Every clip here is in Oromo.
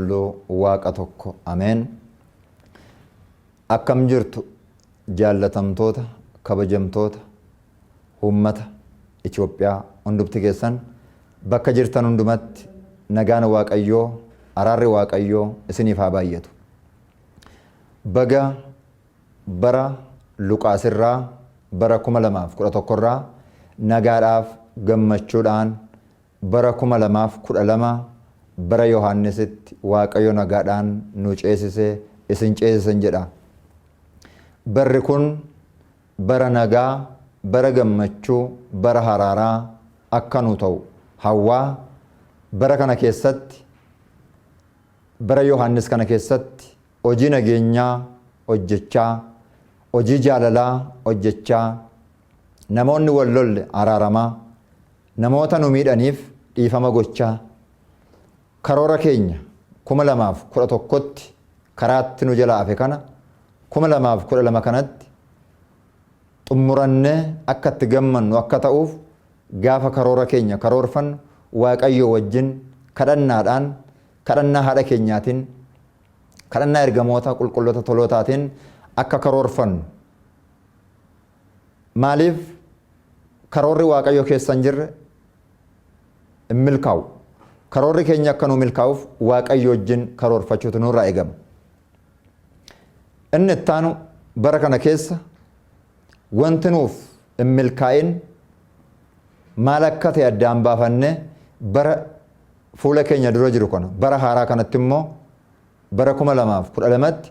Qulqulluu Waaqa tokko. Ameen. Akkam jirtu jaallatamtoota, kabajamtoota uummata Itoophiyaa hundumti keessan bakka jirtan hundumatti nagaan Waaqayyoo, araarri Waaqayyoo isiniif haa baay'atu. Baga bara Luqaasirraa bara 2011 irraa nagaadhaaf gammachuudhaan bara 2012 bara Yohaannisitti Waaqayyo nagaadhaan nu ceesise isin ceesisen jedha. Barri kun bara nagaa, bara gammachuu, bara haraaraa akka nu ta'u hawwaa bara kana keessatti bara Yohaannis kana keessatti hojii nageenyaa hojjechaa, hojii jaalalaa hojjechaa, namoonni wal lolle araaramaa, namoota nu miidhaniif dhiifama gochaa, karoora keenya 2011tti karaatti nu jala hafe kana 2012 kanatti xumurannee akka itti gammannu akka ta'uuf gaafa karoora keenya karoorfannu Waaqayyo wajjin kadhannaadhaan, kadhannaa haadha keenyaatiin, kadhannaa ergamoota qulqulloota tolootaatiin akka karoorfannu. Maaliif karoorri Waaqayyo keessa hin jirre hin milkaa'u? Karoorri keenya akka nu milkaa'uuf Waaqayyo wajjin karoorfachuutu nurraa eegama. Inni ittaanu bara kana keessa wanti nuuf hin milkaa'in maal akka ta'e addaan baafannee bara fuula keenya dura jiru kana bara haaraa kanatti immoo bara 2012tti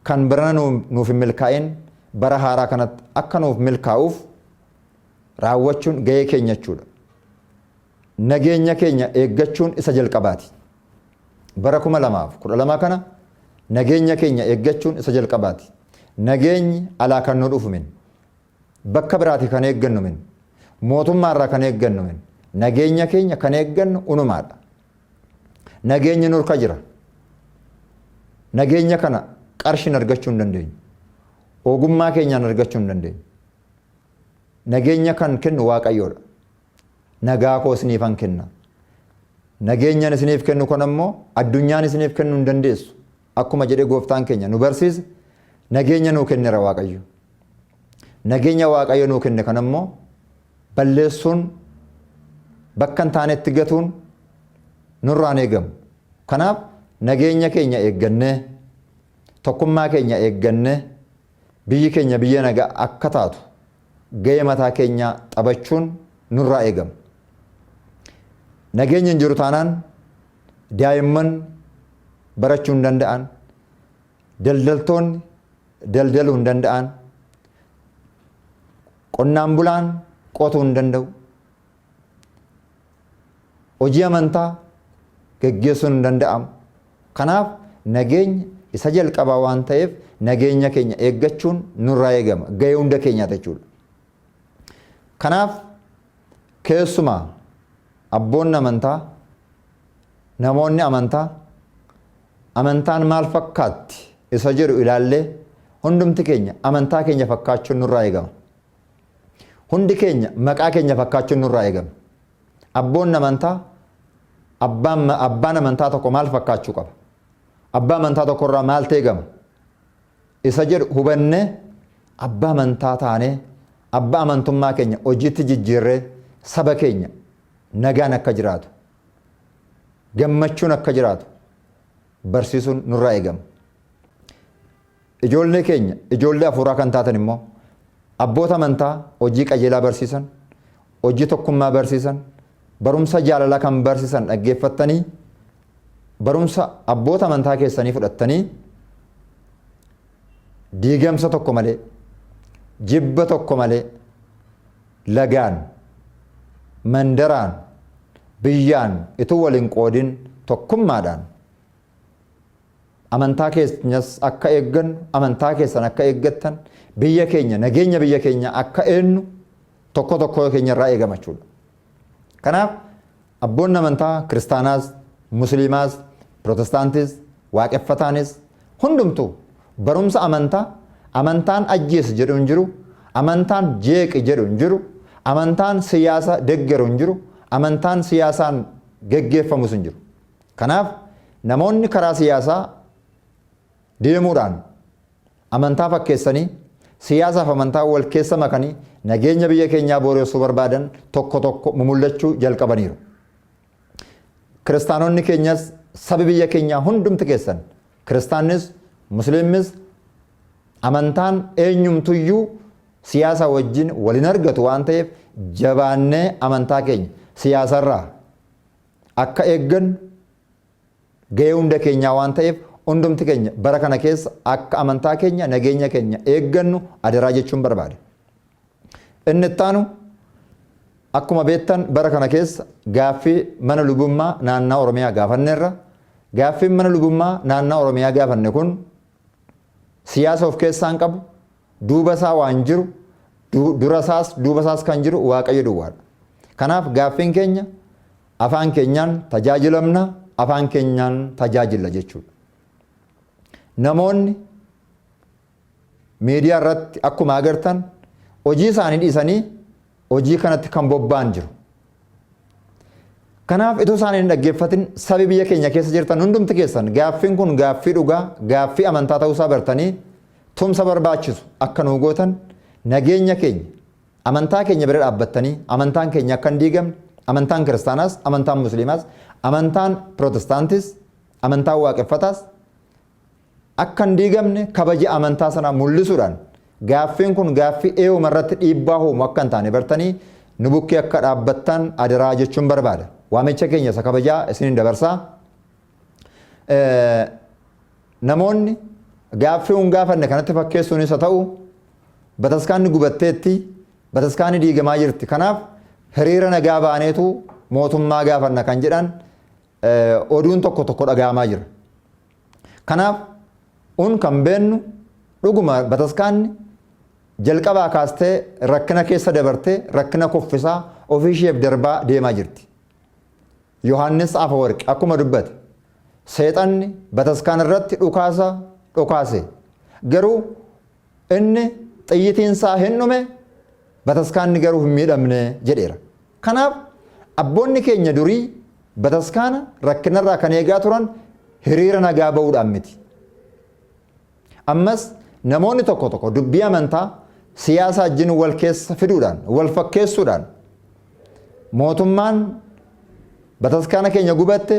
kan barana nuuf hin milkaa'in bara haaraa kanatti akka nuuf milkaa'uuf raawwachuun gahee keenya jechuudha. Nageenya keenya eeggachuun isa jalqabaati. Bara 2012 kana nageenya keenya eeggachuun isa jalqabaati. Nageenyi alaa kan nu dhufu min. Bakka biraati kan eeggannu min. Mootummaa irraa kan eeggannu min. Nageenya keenya kan eeggannu unumaadha. Nageenyi nurka jira. Nageenya kana qarshiin argachuu hin dandeenyu. Ogummaa keenyaan argachuu hin dandeenyu. Nageenya kan kennu Waaqayyoodha. Nagaa koo isiniifan kenna. Nageenyan isiniif kennu kan ammoo addunyaan isiniif kennuu hin dandeessu. Akkuma jedhee gooftaan keenya nu barsiise nageenya nuu kenneera Waaqayyo. Nageenya Waaqayyo nuu kenne kan ammoo balleessuun bakka hin taanetti gatuun nurraan eegamu. Kanaaf nageenya keenya eeggannee tokkummaa keenya eeggannee biyyi keenya biyya nagaa akka taatu gahee mataa keenyaa taphachuun nurraa eegama. Nageenyi hin jiru taanaan daa'imman barachuu hin danda'an, daldaltoonni daldaluu hin danda'an, qonnaan bulaan qotuu hin danda'u, hojii amantaa geggeessuun hin danda'amu. Kanaaf nageenya isa jalqabaa waan ta'eef nageenya keenya eeggachuun nurraa eegama. Gahee hunda keenyaati jechuudha. Kanaaf keessumaa abboonni amantaa, namoonni amantaa, amantaan maal fakkaatti isa jedhu ilaallee hundumti keenya amantaa keenya fakkaachuun nurraa eegama. Hundi keenya maqaa keenya fakkaachuun nurraa eegama. Abboonni amantaa abbaan amantaa tokko maal fakkaachuu qaba? Abbaa amantaa tokkorraa maaltu eegama? Isa jedhu hubannee abbaa amantaa taanee abbaa amantummaa keenya hojiitti jijjiirree saba keenya nagaan akka jiraatu gammachuun akka jiraatu barsiisuun nurraa eegama. Ijoollee keenya ijoollee hafuuraa kan taatan immoo abboota amantaa hojii qajeelaa barsiisan, hojii tokkummaa barsiisan, barumsa jaalalaa kan barsiisan dhaggeeffattanii barumsa abboota amantaa keessanii fudhattanii diigamsa tokko malee, jibba tokko malee, lagaan, mandaraan, biyyaan ituu wal hin qoodin tokkummaadhaan amantaa keenyas akka eeggannu, amantaa keessan akka eeggattan, biyya keenya, nageenya biyya keenya akka eennu tokko tokko keenya irraa eegama jechuudha. Kanaaf abboonni amantaa kiristaanaas, musliimaas, pirootestaantis, waaqeffataanis hundumtuu barumsa amantaa, amantaan ajjeesi jedhu hin jiru, amantaan jeeqi jedhu hin jiru, amantaan siyaasa deggeru hin jiru, amantaan siyaasaan geggeeffamus hin jiru. Kanaaf Namoonni karaa siyaasaa deemuudhaan amantaa fakkeessanii, siyaasaaf amantaa wal keessa makanii nageenya biyya keenyaa booressuu barbaadan tokko tokko mumullachuu jalqabaniiru. Kiristaanonni keenyas, sabi biyya keenyaa hundumti keessan, kiristaannis musliimis, amantaan eenyumtuyyuu siyaasa wajjin walin argatu waan ta'eef, jabaannee amantaa keenya siyaasarraa akka eeggannu gahee hunda keenyaa waan ta'eef, hundumti keenya bara kana keessa akka amantaa keenya, nageenya keenya eeggannu adaraa jechuun barbaada. Inni ittaanu, akkuma beektan, bara kana keessa gaaffii mana lubummaa naannaa Oromiyaa gaafanneerra. Gaaffiin mana lubummaa naannaa Oromiyaa gaafanne kun siyaasa of keessaa hin qabu, duuba isaa waan jiru, dura isaas duuba isaas kan jiru Waaqayyo duwwaadha. Kanaaf gaaffiin keenya afaan keenyaan tajaajilamna, afaan keenyaan tajaajilla jechuudha. Namoonni miidiyaa irratti akkuma agartan hojii isaanii dhiisanii hojii kanatti kan bobba'an jiru. Kanaaf itoo isaanii hin dhaggeeffatin, sabi biyya keenya keessa jirtan hundumti keessan gaaffiin kun gaaffii dhugaa, gaaffii amantaa ta'uusaa bartanii tumsa barbaachisu akka nuu gootan, nageenya keenya, amantaa keenya bira dhaabbattanii, amantaan keenya akka hin diigamne, amantaan kiristaanaas, amantaan musliimaas, amantaan pirootestaantis, amantaan waaqeffataas akka hin diigamne, kabaja amantaa sanaa mul'isuudhaan gaaffiin kun gaaffii eewuma irratti dhiibbaa uumu akka hin taane bartanii nu bukkee akka dhaabbattan adaraa jechuun barbaada. Waamicha keenya isa kabajaa isiniin dabarsaa. Namoonni gaaffii hin gaafanne kanatti fakkeessuunis haa ta'u, bataskaanni gubatteetti, bataskaanni diigamaa jirti. Kanaaf hiriira nagaa baaneetu mootummaa gaafanna kan jedhan oduun tokko tokko dhaga'amaa jira. Kanaaf un kan beennu, dhuguma bataskaanni jalqabaa kaastee rakkina keessa dabartee, rakkina kuffisaa ofii isheef darbaa deemaa jirti. Yohaannis Afawarqi akkuma dubbate, seexanni bataskaan irratti dhukaasa dhukaase, garuu inni xiyyitiin isaa hin dhume, bataskaanni garuu hin miidhamne jedheera. Kanaaf abboonni keenya durii bataskaana rakkinarraa kan eegaa turan hiriira nagaa ba'uudhaan miti. Ammas namoonni tokko tokko dubbii amantaa siyaasa wajjin wal keessa fiduudhaan, wal fakkeessuudhaan, mootummaan bataskaana keenya gubatte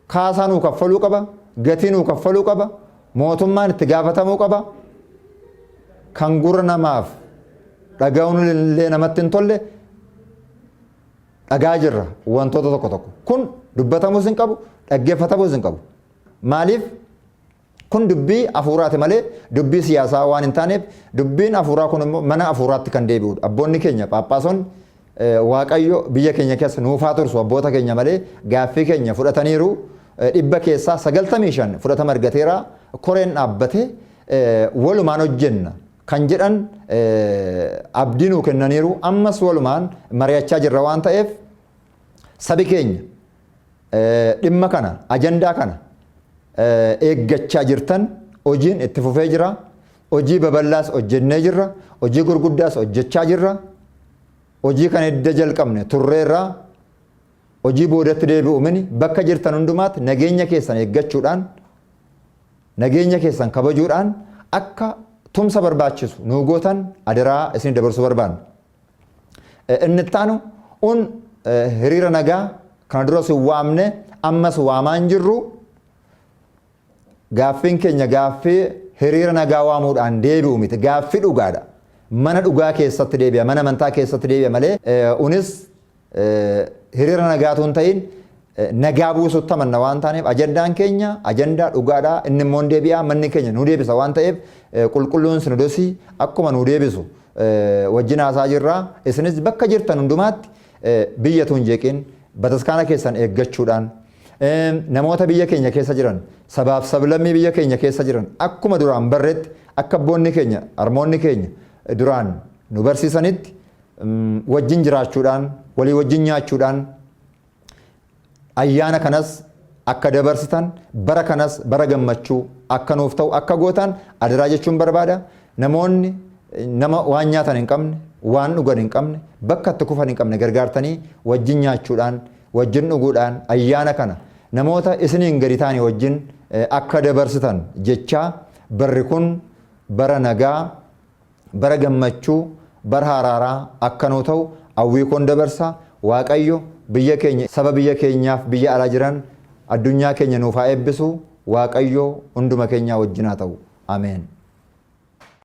kaasaa nuu kaffaluu qaba, gatii nuu kaffaluu qaba, mootummaan itti gaafatamuu qaba. Kan gurra namaaf dhaga'uun illee namatti hin tolle dhagaa jirra wantoota tokko tokko. Kun dubbatamuus hin qabu, dhaggeeffatamuus hin qabu. Maaliif? Kun dubbii hafuuraati malee dubbii siyaasaa waan hin taaneef, dubbiin hafuuraa kun immoo mana hafuuraatti kan deebi'udha. Abboonni keenya Phaaphaasonni, Waaqayyo biyya keenya keessa nuufaa tursu, abboota keenya malee gaaffii keenya fudhataniiru. 95% fudhatama argateera. Koreen dhaabbatee walumaan hojjenna kan jedhan abdii nuu kennaniiru. Ammas walumaan mari'achaa jirra waan ta'eef, sabi keenya dhimma kana, ajandaa kana eeggachaa jirtan, hojiin itti fufee jira. Hojii babal'aas hojjennee jirra. Hojii gurguddaas hojjechaa jirra. Hojii kana edda jalqabne turreerra, hojii boodatti deebi'u mini. Bakka jirtan hundumaatti nageenya keessan eeggachuudhaan, nageenya keessan kabajuudhaan akka tumsa barbaachisu nuu gootan adaraa isin dabarsuu barbaanna. Inni ittaanu, un hiriira nagaa kana duras hin waamne, ammas waamaa hin jirru. Gaaffiin keenya gaaffii hiriira nagaa waamuudhaan deebi'u miti. Gaaffii dhugaadha. Mana dhugaa keessatti deebi'a, mana amantaa keessatti deebi'a malee, unis hiriira nagaatu hin ta'in, nagaa buusutti amanna waan taaneef, ajandaan keenya ajandaa dhugaadha. Inni immoo hin deebi'a, manni keenya nu deebisa waan ta'eef, qulqulluun sinodosii akkuma nu deebisu wajjin haasaa jirra. Isinis bakka jirtan hundumaatti biyya tun jeeqin bataskaana keessan eeggachuudhaan, namoota biyya keenya keessa jiran, sabaaf sablammii biyya keenya keessa jiran, akkuma duraan barretti, akka abboonni keenya, harmoonni keenya duraan nu barsiisanitti, wajjin jiraachuudhaan, walii wajjin nyaachuudhaan ayyaana kanas akka dabarsitan, bara kanas bara gammachuu akka nuuf ta'u akka gootan adaraa jechuun barbaada. Namoonni nama waan nyaatan hin qabne, waan dhugan hin qabne, bakka itti kufan hin qabne gargaartanii wajjin nyaachuudhaan, wajjin dhuguudhaan ayyaana kana namoota isiniin gadi ta'anii wajjin akka dabarsitan jechaa, barri kun bara nagaa, bara gammachuu, bara araaraa akka nuu ta'u hawwii koon dabarsa. Waaqayyo biyya keenya, saba biyya keenyaaf biyya alaa jiran, addunyaa keenya nuuf haa eebbisu. Waaqayyo hunduma keenyaa wajjin haa ta'u. Ameen.